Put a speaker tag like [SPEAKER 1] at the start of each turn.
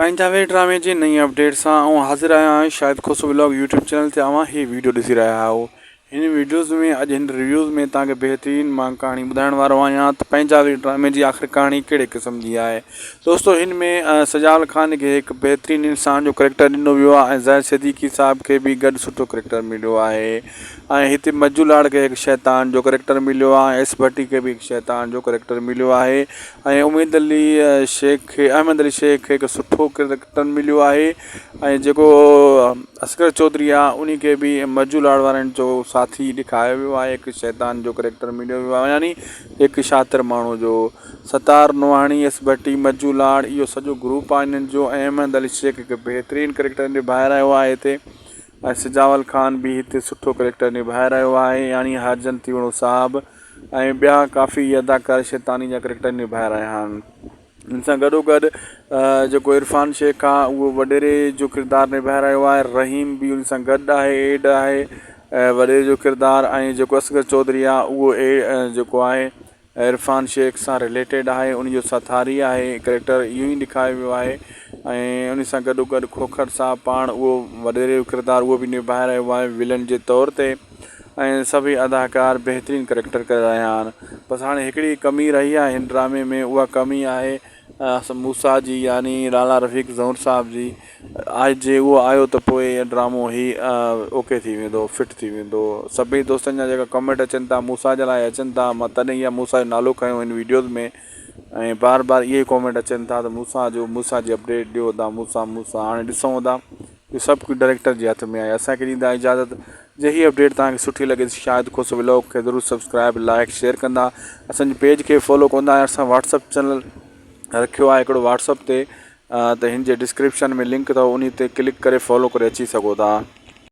[SPEAKER 1] پنهنجا وي ڊرامي جي نئين اپڊيٽ سان آئون حاضر آهيان Shahid Khoso vlog YouTube channel تي اوهان هي ويڊيو ڏسي رهيا آهيو هن ويڊيوز ۾ اڄ هن ريويوز ۾ توهان کي بهترين مان ڪهاڻي ٻڌائڻ وارو آهيان ته پنهنجا وي ڊرامي جي آخر ڪهاڻي ڪهڙي قسم جي آهي دوستو هن ۾ سجاول خان کي هڪ بهترين انسان جو ڪريڪٽر ڏنو ويو آهي ۽ زاهد صديقي صاحب کي به گڏ سٺو ڪريڪٽر مليو آهي ۽ هتي مجو لاڙ کي هڪ شيطان جو ڪريڪٽر مليو آهي ۽ ايس ڀٽي کي به هڪ شيطان جو ڪريڪٽر مليو آهي ۽ اميد علي شيخ کي احمد علي شيخ کي هڪ سٺو ڪريڪٽر مليو آهي ۽ جيڪو اصغر چوڌري آهي انهي کي به مجو لاڙ وارن جو ساٿي ڏيکاريو ويو آهي هڪ شيطان جو ڪريڪٽر مليو ويو آهي يعني هڪ شاطر ماڻهو جو ستار نوحاڻي ايس ڀٽي مجو لاڙ اهو سڄو گروپ آهي انهن جو ۽ احمد علي شيخ هڪ بهترين ڪريڪٽر نڀائي رهيو آهي هتي ۽ سجاول خان به هتي سٺو ڪريڪٽر نڀائي رهيو آهي يعني هرجن تيوڻو صاحب ۽ ٻيا ڪافي اداڪار شيطاني جا ڪريڪٽر نڀائي رهيا آهن ان سان گڏو گڏ جيڪو عرفان شيخ آهي اهو وڏيري جو ڪردار نڀائي رهيو آهي رحيم به ان سان گڏ آهي ايڊ آهي وڏيري جو ڪردار ۽ جيڪو اصغر چوڌري آهي اهو اي جيڪو آهي عرفان شيخ سان رليٽيڊ آهي ان جو ساٿاري آهي ڪريڪٽر اهو ئي ڏيکاريو ويو آهي ۽ ان سان گڏو گڏ کوکر صاحب پاڻ اهو وڏيري جو ڪردار اهو به نڀائي رهيو آهي ولن جي طور تي ۽ سڀئي اداڪار بهترين ڪريڪٽر ڪري رهيا آهن بس هاڻي هڪڙي ڪمي رهي آهي هن ڊرامي ۾ اها ڪمي آهي موسيٰ جي يعني لالا رفيق زئور صاحب جي آهي جي اهو آيو ته پوء ڊرامو هي اوڪي ٿي ويندو فٽ ٿي ويندو سڀئي دوستن جا جيڪا ڪمينٽ اچن ٿا موسيٰ جي لاء اچن ٿا مان تڏهن اها موسيٰ جو نالو کنيو هن ويڊيوز ۾ ۽ بار بار اهي ڪمينٽ اچن ٿا ته موسيٰ جو موسيٰ جي اپڊيٽ ڏيو ادا موسيٰ موسيٰ هاڻي ڏسون ادا اهو سڀ ڪجهه ڊائريڪٽر جي هٿ ۾ آهي اسان کي ڏيندا اجازت جي هي اپڊيٽ توهان کي سٺي لڳي ته شاهد کوسو ولاگ کي ضرور سبسڪرائب لائڪ شيئر ڪندا اسان جي پيج کي فالو ڪندا ۽ اسان واٽس اپ چينل رکيو آهي هڪڙو واٽس اپ تي ته هن جي ڊسڪرپشن ۾ لنڪ اٿو انهي تي ڪلڪ ڪري فالو ڪري اچي سگهو ٿا.